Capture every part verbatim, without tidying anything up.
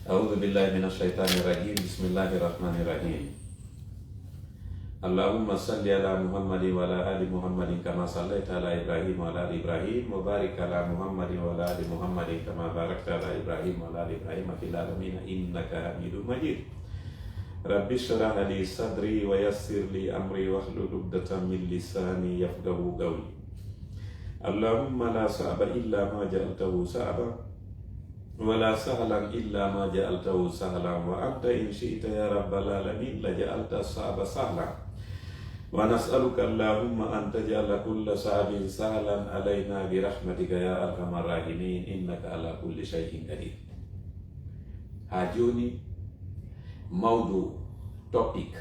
أعوذ بالله من الشيطان الرجيم. بسم الله الرحمن الرحيم. اللهم صل على محمد وعلى آل محمد كما صليت على إبراهيم وعلى آل إبراهيم وبارك على محمد وعلى آل محمد كما باركت على إبراهيم وعلى آل إبراهيم في العالمين إنك حميد مجيد. رب اشرح لي صدري ويسر لي أمري واحلل عقدة من لساني يفقهوا قولي. اللهم لا صعب إلا ما جعلته صعبا ولا سهلا إلا ما جعلته سهلا وأنت إن شئت يا رب العالمين لجعلت الصعب سهلا. ونسألك اللهم أن تجعل كل صعب سهلا علينا برحمتك يا أرحم الراحمين إنك على كل شيء قدير. Ha joni mawdu, topic,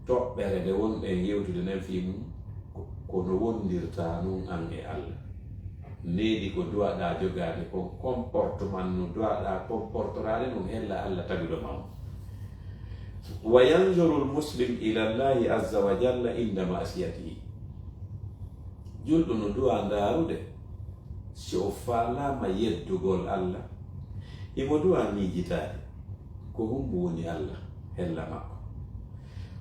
toɓɓere nde wonɗen yewtude nden fii mum, ko, ko no wondirta nun an e Allah. Needi ko duwaɗa jogaade kon, comportement no duwaɗa comportoraade nun hella Allah taguɗo ma on. Wa yanzuru al-muslim ila Allahi azza wa jalla inda ma'siyatihi. Julɗo no duwa ndaarude si o faalaama yeddugol Allah, himo duwa miijitaade ko humbo woni Allah hella makko.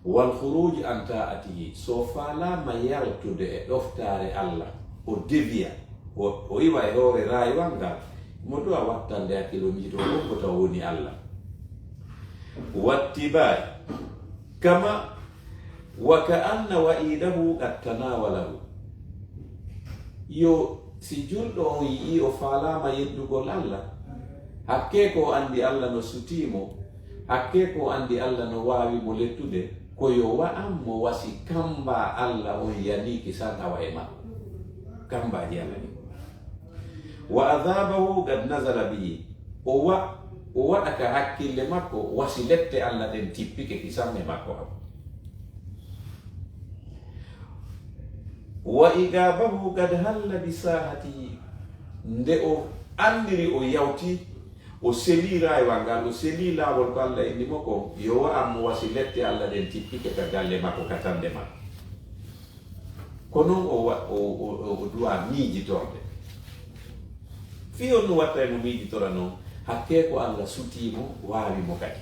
Wal khuruj an ta'atihi, so faalaama yaltude e ɗoftaare Allah, o deviya, o, o iwa e hoore raywal ngal, himo duwa wattande hakkilo miijito ko humbo taw woni Allah. Wattibai, kama wa ka anna wa'idahu qad tanawalahu. Yo si julɗo on yi'ii o faalaama yeddugol Allah, hakkee ko o anndi Allah no sutii mo, hakkee ko o anndi Allah no waawi mo lettude, ko yo wa'an mo wasi kamba Allah on yanii kisan awa e makko. Kambaaji Allah ɗin. Wa adhabahu qad nazala bihi. O wa-, o waɗa ka hakkille makko wasi lette Allah ɗen tippike kisan e makko on. Wa iqabahu qad halla bi sahatihi. Nde o anndiri o yawti, o selii raywal ngal, o selii laawol ko Allah inni mo kon, yo wa'an mo wasi lette Allah ɗen tippike ka galle makko, ka tande makko. Ko non o wa-, o, o, o, o duwa miijitorde. Fii on no watta e mo miijitora non, hakkee ko Allah sutii mo, waawi mo kadi.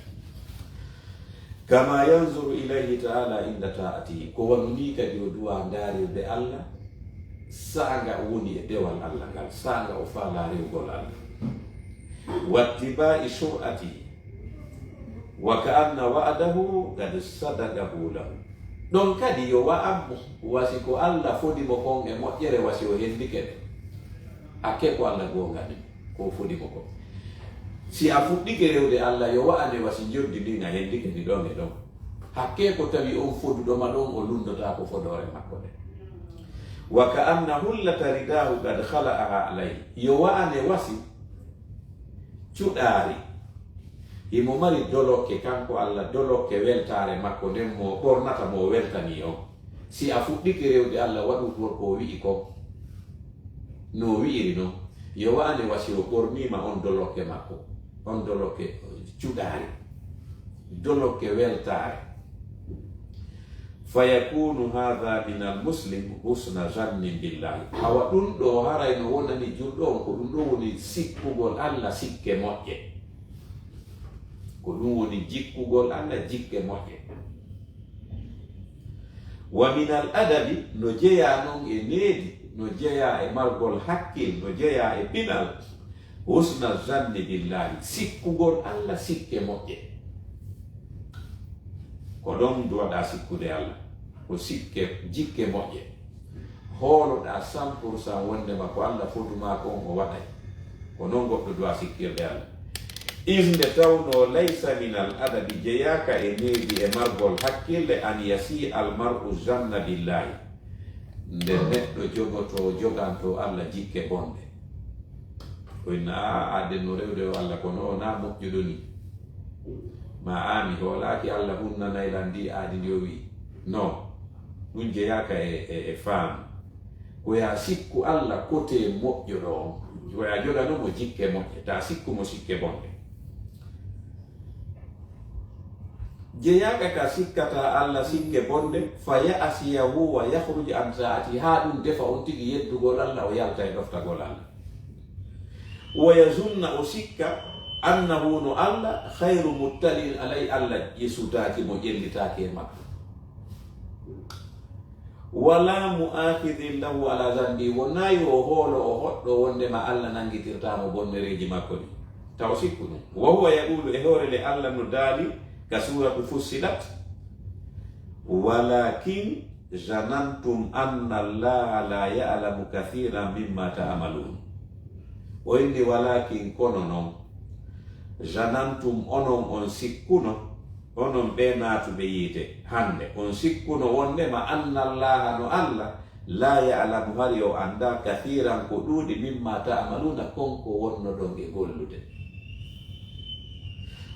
Kama yanzuru ilayhi ta'ala inda ta'atihi. Ko wano nii kadi o duwa ndaarirde Allah, saanga o woni e dewal Allah ngal, saanga o faalaa rewugol Allah. Wattiba'i shur'atihi. Wa ka anna wa'adahu qad sadaqahu lahu. Ɗon kadi yo wa'an mo, wasi ko Allah fodi mo kon e moƴƴere, wasi o hendike nde. Hakkee ko Allah goongani ko o fodi mo kon. Si a fuɗɗike rewde Allah, yo wa'ane wasi njoddi ndin a hendike ndi ɗon e ɗon. Hakkee ko tawi on foduɗo ma ɗon o lunndotaako fodoore makko nde. Wa ka anna hullata ridahu qad khala'aha alayhi. Yo wa'ane wasi cuɗaari. Himo mari dolokke, kanko Allah, dolokke weltaare makko nden mo ɓornata mo o weltanii on. Si a fuɗɗike rewde Allah, waɗu ko o wi'i kon, no o wi'iri non, yo wa'ane wasi o ɓorniima on dolokke makko, on dolokke cuɗaari, dolokke weltaare. Fayakunu hadha min al-muslim husna zannin billahi. Awa ɗun ɗoo haray no wonani julɗo on, ko ɗun ɗoo woni sikkugol Allah sikke moƴƴe. Ko ɗun woni jikkugol Allah jikke moƴƴe. Wa min al adabi, no jeyaa non e needi, no jeyaa e margol hakkil, no jeyaa e pinal. Husna zanni billahi, sikkugol Allah sikke moƴƴe. Ko ɗon duwaɗaa sikkude Allah, ko sikke, jikke moƴƴe. Hooloɗaa cent pour cent wondema ko Allah fodumaa kon o waɗay. Ko non goɗɗo duwa sikkirde Allah. Is nde tawnoo laysa min al adabi, jeyaaka e needi e margol hakkille, an yasi al mar'u zanna billahi. Nde neɗɗo jogotoo, jogantoo Allah jikke bonɗe. O inna, "Aa, aden no rewde o Allah, kono o na moƴƴuɗo ni. Ma aa mi hoolaaki Allah hunnanay lan ndi aadi ndi o wi'i." Non. Ɗun jeyaaka e, e, e faamu. Ko yaa sikku Allah kotee moƴƴuɗo on. Ko yaa jogano mo jikke moƴƴe. Taa sikku mo sikke bonɗe. Jeyaaka ka sikkataa Allah sikke bonɗe, fa ya'siyahu wa yakhruj an ta'ati, haa ɗun defa on tigi yeddugol Allah, o yalta e ɗoftagol Allah. Wa yazunna, o sikka, Annahu no Allah khayru muttalin alay, Allah ƴesutaaki mo, ƴellitaaki e makko. Wala mu'akhidhin lahu ala dhanbi, wonaa yo o hoolo, o hoɗɗo wondema Allah nanngitirtaa mo bonnereeji makko ɗi. Taw sikku ɗum. Wa huwa yaqulu, e hoore le Allah no daali ka suuratu Fussilat, walakin zanantum anna Allaha la ya'lamu kathiran mimma ta'malun. O inni, walakin, kono non, zanantum, onon on sikkuno, onon ɓe naatuɓe yiite hannde, on sikkuno wondema anna Allaha no Allah, la ya'lamu, hari o annda, kathiran, ko ɗuuɗi, mimma ta'maluna, kon ko wonnoɗon e gollude.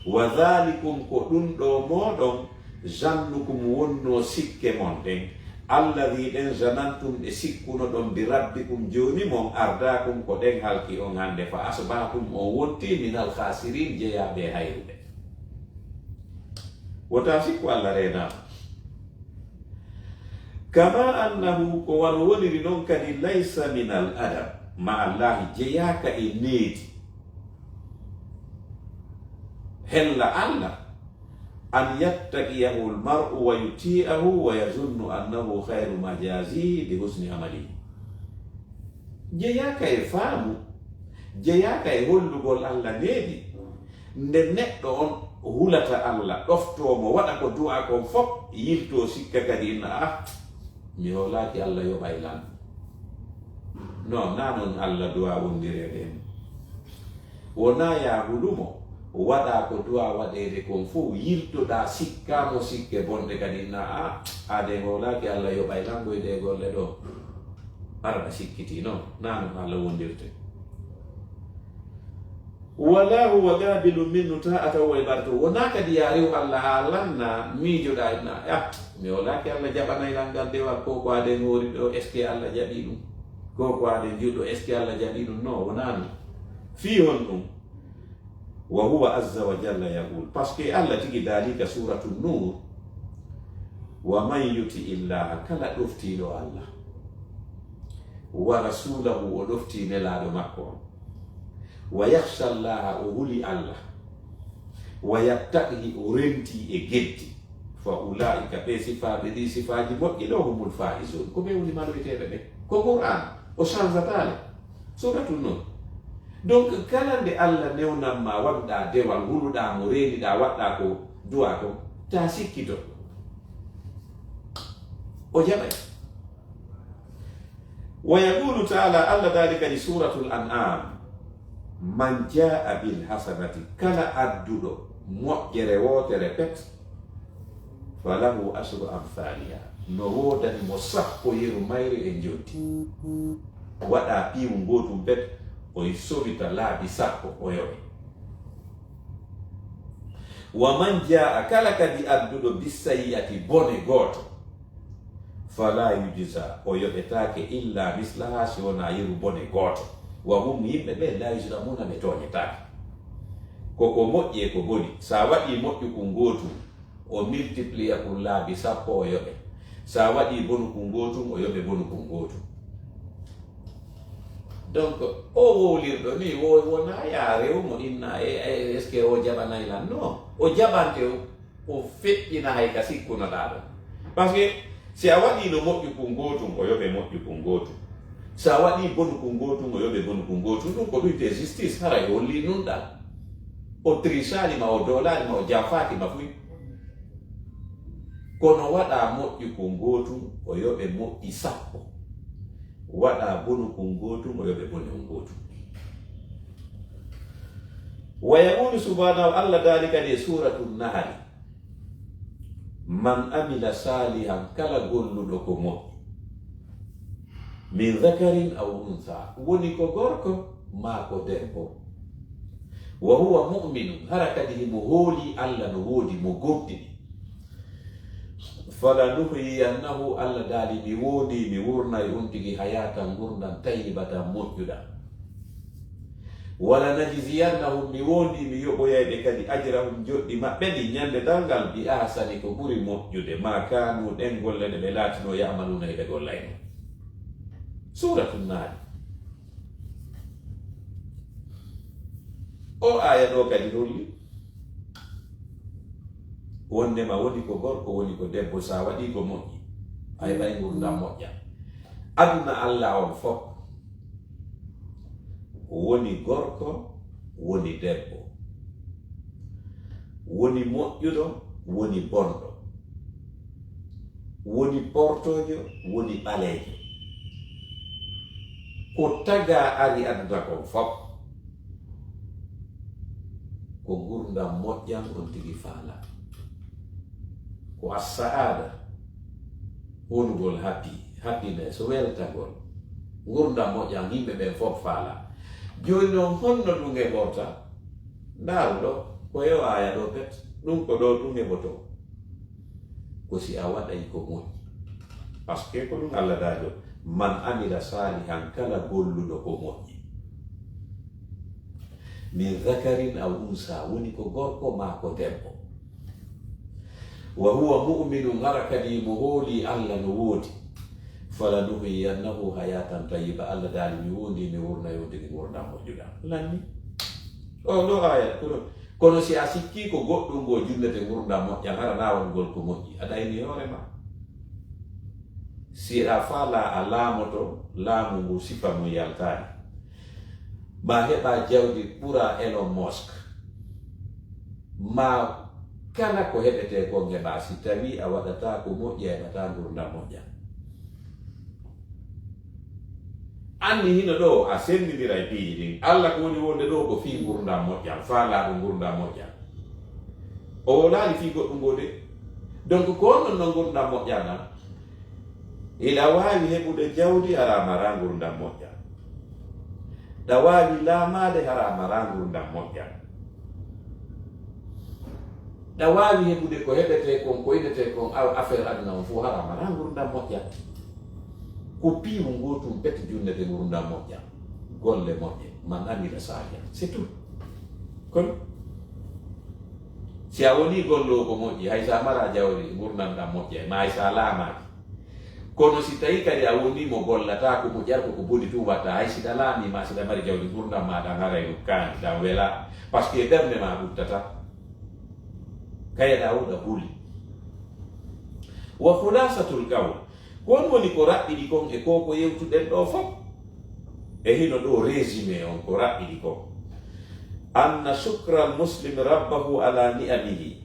Wa dhalikum, ko ɗum ɗo mooɗon, zannukum, wonno sikke mon ɗen, alladhi, ɗen, zanantum, ɗe sikkunoɗon, bi rabbikum, Joomi mon, ardaakum, ko ɗen halki on hannde, fa asbahtum, on wonti, minal khasirin, jeyaaɓe e hayruɓe. Wota sikku Allah reenaama. Kama annahu, ko wano woniri non kadi, laysa minal adab, ma Allahi, jeyaaka e needi, hella Allah, an yattaqiyahu al-mar'u wa yuti'ahu wa yazunnu annahu khayru ma jazihi bi husni amalihi. Jeyaaka e faamu, jeyaaka e hollugol Allah needi, nde neɗɗo on hulata Allah, ɗoftoo mo, waɗa ko du'a kon fof, yiltoo sikka kadi, inna, ah, mi hoolaaki Allah yoɓay lan. Non, naa non Allah du'a wondireede en. Wonaa yaa hulumo, waɗaa ko du'a waɗeede kon fof, yiltoɗaa, sikkaa mo sikke bonɗe kadi, na a, aade hoolaaki Allah yoɓay lan koy ɗe golle ɗo. Ara ɗa sikkitii, non, naa non Allah wondirte. Wala huwa qabilun minhu ta'ata wa ibadatu. Wonaa kadi yaa rew Allah haa lanna, miijoɗaa, na, ah, mi hoolaaki Allah jaɓanay lan ngal dewal, ko ko aade hoori ɗo, est-ce que Allah jaɓii ɗum? Ko ko aade juɗɗo, est-ce que Allah jaɓii ɗum? Non, wonaa non. Fii honɗum? Wa huwa azza wa jalla yaqul, parce que Allah tigi daali ka suuratu Nuur, wa man yuti illaha, kala ɗoftiiɗo Allah, wa rasulahu, o ɗoftii nelaaɗo makko on, wa yakhsha Allaha, o huli Allah, wa yattaqhi, o rentii e geddi, fa ulaika, ɓe sifaaɓe ɗi sifaaji moƴƴi ɗo, humul faizun, ko ɓe woni maloyteeɓe ɓe. Ko Qur'an, o chanzataale. Suuratu Nuur. Donc, kala nde Allah newnan ma, waɗuɗaa dewal, huluɗaa mo, reeniɗaa, waɗɗaa ko du'a kon, ta sikkito. O jaɓay. Wa yaqulu ta'ala, Allah daali kadi, Suuratul An'am, man jaa'a bil hasanati, kala adduɗo moƴƴere wootere pet, falahu ashru amthaliha, no woodani mo sappo yeru mayre e njotti. Waɗa piiwu ngootum pet, o sowita laabi sappo, o yoɓe. Wa man jaa'a, kala kadi adduɗo, bissayyi'ati, bone gooto, fala yujza, o yoɓetaake, illa mislaha, si wonaa yeru bone gooto. Wa hum, yimɓe ɓe, la yuzlamuna, ɓe tooñetaake. Ko ko moƴƴi e ko boni, sa waɗi moƴƴu kun ngootum, o multipliya kun laabi sappo, o yoɓe. Sa waɗi bonu kun ngootum, o yoɓe bonu kun ngootum. Donc, o wowlirɗo ni, wo-, wona ya rew mo inna, e, e, est-ce que o jaɓanay lan? Non, o jaɓante, o, o feƴƴina hay ka sikkunoɗaa ɗon. Parce que si a waɗi no moƴƴu kun ngootum, o yoɓe moƴƴu kun ngootum. Si a waɗi bonu kun ngootum, o yoɓe bonu kun ngootum. Ɗum ko ɗum te justice, haray holli nun ɗan. O trichali ma, o doolali ma, o jafaaki ma fuy. Kono waɗa moƴƴu kun ngootum, o yoɓe moƴƴi sappo. Waɗa bonu kun ngootum, o yoɓe bonu kun ngootum. Wa yaqulu subhanahu, Allah daali kadi e Suuratu Nahali, man amila salihan, kala golluɗo ko moƴƴi, min dhakarin aw untha, woni ko gorko maa ko debbo, wa huwa mu'minun, hara kadi himo hooli Allah no woodi mo gomɗini, falanuhyiyannahu, Allah daali, mi woondii, mi wurnay on tigi hayatan, ngurndan, tayyibatan, moƴƴuɗan. Wala najziyannahum, mi woondii, mi yoɓoyay ɓe kadi, ajrahum, joɗɗi maɓɓe ɗin, ñande darngal, bi ahsani, ko ɓuri moƴƴude, ma kaanu, ɗen golle ɗe ɓe laatinoo, ya'maluuna, e ɓe gollayno. Suuratu Naali. O aya ɗo kadi holli wondema woni ko gorko, woni ko debbo, sa waɗi ko moƴƴi, a heɓay ngurdam moƴƴa. Aduna Allah on fof, woni gorko, woni debbo, woni moƴƴuɗo, woni bonɗo, woni portojo, woni ɓalejo. Ko taga ari aduna kon fof, ko ngurdam moƴƴam on tigi faala. Ko assaada, wonugol happy, happiness, weltagol. Ngurdam moƴƴam, yimɓe ɓen fof faala. Jooni noon, honno ɗum heɓorta? Ndaaru ɗo, ko yo aya ɗo pet. Ɗum ko ɗo ɗum heɓotoo. Ko si a waɗay ko moƴƴi. Parce que ko ɗum Allah daajo, "Man amila salihan," kala golluɗo ko moƴƴi. "Min dhakarin aw unsa," woni ko gorko maa ko debbo. "Wa huwa mu'minun," hara kadi mo hooli Allah no woodi. "Falanuhyiyannahu hayatan tayyiba," Allah daali mi wondi mi wurna yowndini ngurdam moƴƴuɗam. Lanni. O ɗo aya, kono, kono si a sikki ko goɗɗum ngo junnete ngurdam moƴƴam, hara na wonugol ko moƴƴi, a ɗayni hoore ma. Si a faala a laamoto, laamu ngu sifa mum yaltaani. Ma heɓa jawdi ɓura Elon Musk. Ma kala ko heɓete kon heɓa, si tawi a waɗata ko moƴƴi, a heɓata ngurdam moƴƴam. Anni hino ɗo a senndindira e piiji ɗin. Allah ko woni wonde ɗo ko fii ngurdam moƴƴam, faalaaɗo ngurdam moƴƴam. O wolaali fii goɗɗum ngo de. Donc ko on non no ngurdam moƴƴam ɗam. Hiɗa waawi heɓude jawdi hara a mara ngurdam moƴƴam. Ɗa waawi laamaade hara a mara ngurdam moƴƴam. Ɗa waawi heɓude ko heɓetee kon, ko inetee kon, aw affaire aduna on fof hara a mara ngurdam moƴƴam. Ko piiwu ngootum pet junnete ngurdam moƴƴam. Golle moƴƴe, man amila salihan. C'est tout. Kono si a wonii golloowo ko moƴƴi, hay so a maraa jawdi, ngurdam ɗam moƴƴay, ma hay so a laamaaki. Kono si tawii kadi a wonii mo gollataa ko moƴƴata, ko ko boni tun watta, hay si ɗa laamii ma si ɗa mari jawdi, ngurdam ma ɗan haray no kaani, ɗan welaa. Parce que ɓernde ma ɓuttata. Kaya Daawuda huli. Wa khulasatul qawl. Ko on woni ko raɓɓiɗi kon e ko ko yewtuɗen ɗo fof. E hino ɗo résumé on ko raɓɓiɗi kon. Anna shukral muslim rabbahu ala ni'amihi,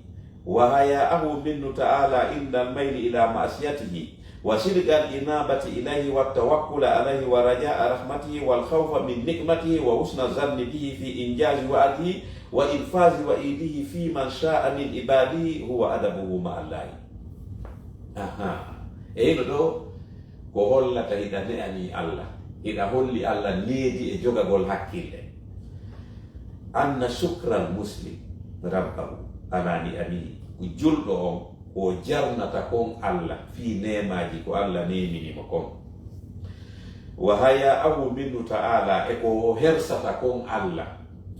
wa haya'ahu minhu ta'ala inda al-mayli ila ma'siyatihi, wa sidqal inabati ilayhi, wa tawakkula alayhi, wa raja'a rahmatihi, wal khawfa min niqmatihi, wa husna zanni bihi fi injazi wa'dihi, wa infazi wa'idihi fi man sha'a min ibadihi, huwa adabuhu ma'a Allahi. Aha. E hino ɗo ko hollata hiɗa ne'anii Allah, hiɗa holli Allah needi e jogagol hakkille. Anna shukral muslim rabbahu ala ni'amihi. Ko julɗo on, o jarnata kon Allah fii neemaaji ko Allah neemini mo kon. Wa haya'ahu minhu ta'ala, e ko o hersata kon Allah.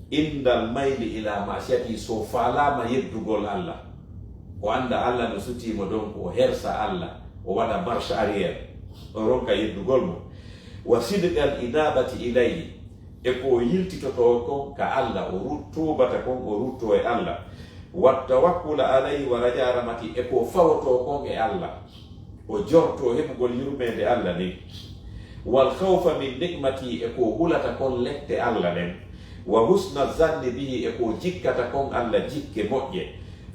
Indal mayli ila ma'siyati, so faalaama yeddugol Allah. O annda Allah no sutii mo, donc o hersa Allah, o waɗa marche arrière, o ronka yeddugol mo. Wa sidqal inabati ilayhi, e ko o yiltitotoo kon ka Allah, o rut-, tuubata kon, o ruttoo e Allah. Wa tawakkula alayhi wa raja rahmati, e ko fawotoo kon e Allah, o jortoo heɓugol yurmeende Allah nden. Wal khawfa min niqmati, e ko hulata kon lette Allah ɗen. Wa husna zanni bihi, e ko jikkata kon Allah jikke moƴƴe.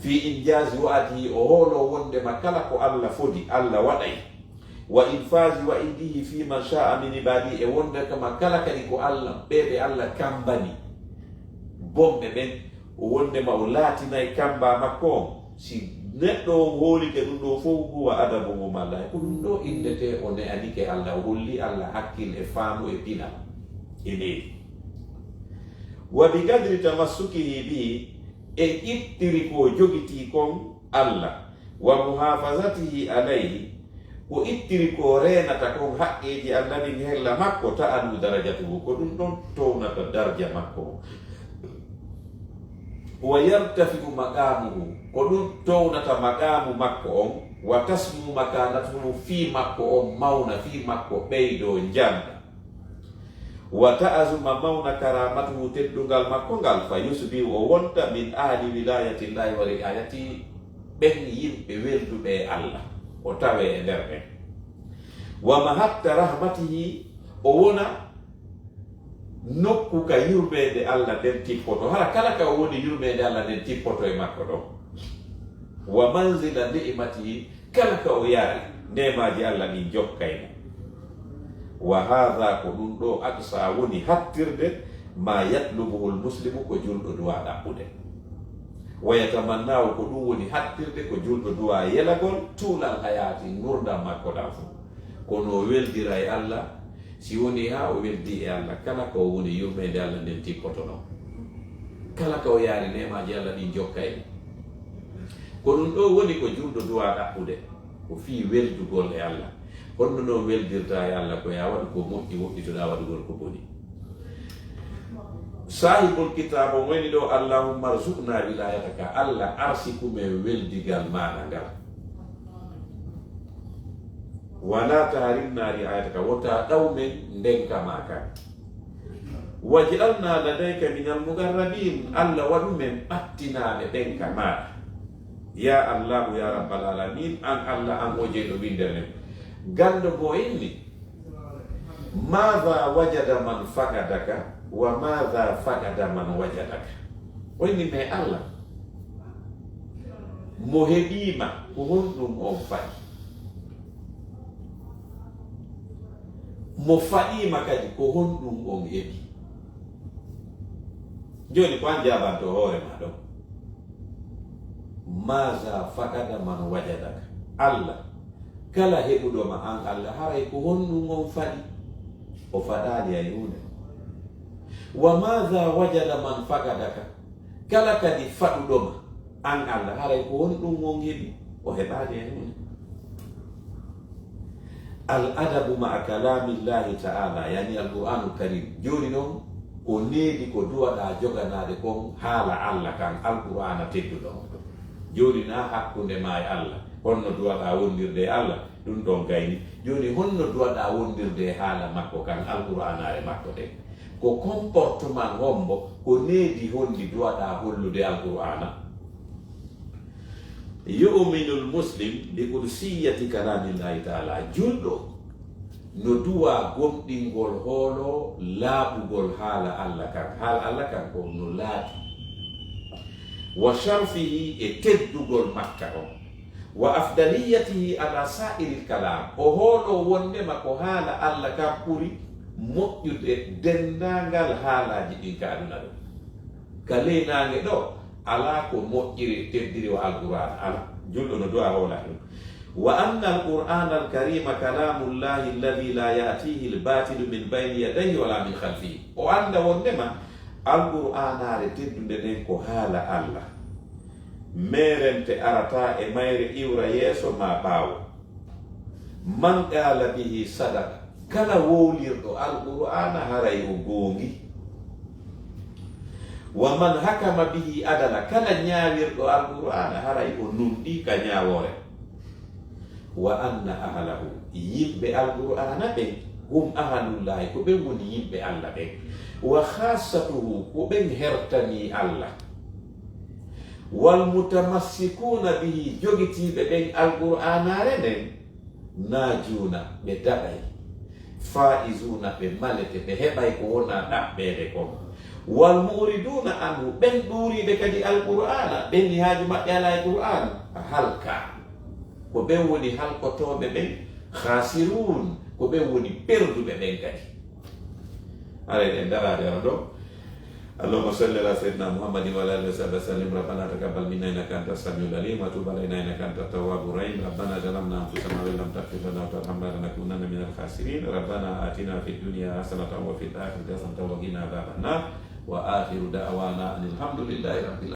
Fi injazi wa'dihi, o hooloo wondema kala ko Allah fodi, Allah waɗay. Wa infazi wa'idihi fi man sha'a min ibadihi, e wondema kala kadi ko Allah, ɓe ɓe Allah kambani, bonɓe ɓen, o wondema o laatinay kamba makko on. Si neɗɗo on hoolike ɗum ɗo fof, huwa adabuhu ma'a Allah, ko ɗum ɗo innetee o ne'anike Allah, o holli Allah hakkil e faamu e pinal e needi. Wa bi qadri tamassukihi bihi, e ittiri ko jogitii kon Allah, wa muhafazatihi alayhi, ko ittiri ko reenata kon haqqeeji Allah ɗin hella makko, ta'alu darajatuhu, ko ɗum ɗon townata darja makko. Wa yartafi'u maqamuhu, ko ɗum townata maqamu makko on, wa tasmu makanatuhu, fii makko on mawna, fii makko ɓeydoo njanda. Wa ta'azuma mawna karamatuhu, teddungal makko ngal, fa yusbihu, o wonta, min ahli wilayatillahi wa riayatihi, ɓen yimɓe welduɓe e Allah, o tawe e nder ɓen. Wa mahatta rahmatihi, o wona nokku ka yurmeende Allah nden tippoto. Hara kala ka o woni, yurmeende Allah nden tippoto e makko ɗon. Wa manzila ni'matihi, kala ka o yaari, neemaaji Allah ɗin jokkay mo. Wa haadha, ko ɗun ɗoo, aqsa, woni hattirde, ma yatlubuhu lmuslimu, ko julɗo duwaa ɗaɓɓude. Wa yatamannaahu, ko ɗun woni hattirde ko julɗo duwaa yelagol, tuulal hayaati, ngurndan makko ɗan fow. Kono o weldira e Allah, si woni haa o weldi e Allah, kala ka o woni, yurmeende Allah nden tippoto non. Kala ka o yaari, neemaaji Allah ɗin jokkay mo. Ko ɗun ɗoo woni ko julɗo duwaa ɗaɓɓude, ko fii weldugol e Allah. Honno non weldirta e Allah? Ko yo a waɗu ko moƴƴi, woɗɗitoɗaa waɗugol ko boni. Saahibul kitaab on woni ɗoo, Allahumma arzuqna wilayataka, Allah arsiku men weldigal maaɗa ngal. Wala tahrimna riayataka, wota ɗaw men ndenka maa kan. Waj'alna ladayka minal muqarrabin, Allah waɗu men ɓattinaaɓe ɓen ka maaɗa. Ya Allahu, ya Rabbal Alamin, an Allah, an o jeyɗo winndere nden. Ganndo goo inni, maadha wajada man faqadaka, wa maadha faqada man wajadaka. O inni, mais Allah, mo heɓii ma, ko honɗun on faɗi? Mo faɗii ma kadi, ko honɗun on heɓi? Jooni ko an jaabanto hoore maa ɗon. Maadha faqada man wajadaka. Allah, kala heɓuɗo ma an Allah, haray ko honɗun on faɗi? O faɗaali hay huunde. Wa maadha wajada man faqadaka. Kala kadi faɗuɗo ma an Allah, haray ko honɗun on heɓi? O heɓaali hay huunde. Al adabu ma'a kalamillahi ta'ala, yani Alqur'anul Karim. Jooni non, ko needi ko duwaɗaa joganaade kon haala Allah kan, Alqur'aana tedduɗo on. Jooni na hakkunde maa e Allah, honno duwaɗaa wondirde e Allah? Ɗun ɗon gayni. Jooni honno duwaɗaa wondirde e haala makko kan, Alqur'aanaare makko ɗen? Ko comportement hombo, ko needi honɗi duwaɗaa hollude Alqur'aana? Yu'minul muslim bi qudsiyati kalamillahi ta'ala. Julɗo no duwaa gomɗingol hoolo laaɓugol haala Allah kan. Haala Allah kan ko no laaɓi. Wa sharfihi, e teddugol makka on. Wa afdaliyatihi ala sa'iril kalam. O hoolo wondema ko haala Allah kan ɓuri moƴƴude denndaangal haalaaji ɗin ka aduna ɗo. Ka ley naange ɗo, alaa ko moƴƴiri, teddiri wa Alqur'aana. Alaa. Julɗo no duwaa hoola ɗun. Wa anna Alqur'aana Alkarima kalamullahi alladhi la ya'tihi albatilu min bayni yadayhi wala min khalfihi. O annda wondema Alqur'aanaare teddunde nden ko haala Allah. Meerente arataa e mayre iwra yeeso maa ɓaawo. Man qaala bihi sadaqa. Kala wowlirɗo Alqur'aana, haray o goongi. Wa man hakama bihi adala. Kala ñaawirɗo Alqur'aana, haray o nunɗi ka ñaawoore. Wa anna ahlahu. Yimɓe Alqur'aana ɓen, hum ahlullahi, ko ɓen woni yimɓe Allah ɓen. Wa khassatuhu, ko ɓen hertanii Allah. Wal mutamassikuuna bihi, jogitiiɓe ɓen Alqur'aanaare nden, naajuuna, ɓe daɗay. Faa'izuuna, ɓe malete, ɓe heɓay ko wonaa ɗaɓɓeede kon. Wal mu'riduuna anhu, ɓen ɗuuriiɓe kadi Alqur'aana, ɓen ni haaju maɓɓe alaa e Qur'aana, halka. Ko ɓen woni halkotooɓe ɓen, khasiruun, ko ɓen woni perduɓe ɓen kadi. Haray ɗen daraade ara ɗo. اللهم صل على سيدنا محمد وعلى آله وصحبه وسلم. ربنا تقبل منا إنك أنت السميع العليم وتب علينا إنك أنت التواب الرحيم. ربنا ظلمنا أنفسنا وإن لم تغفر لنا وترحمنا لنكونن من الخاسرين. ربنا آتنا في الدنيا حسنة وفي الآخرة حسنة وقنا عذاب النار. وآخر دعوانا أن الحمد لله رب العالمين.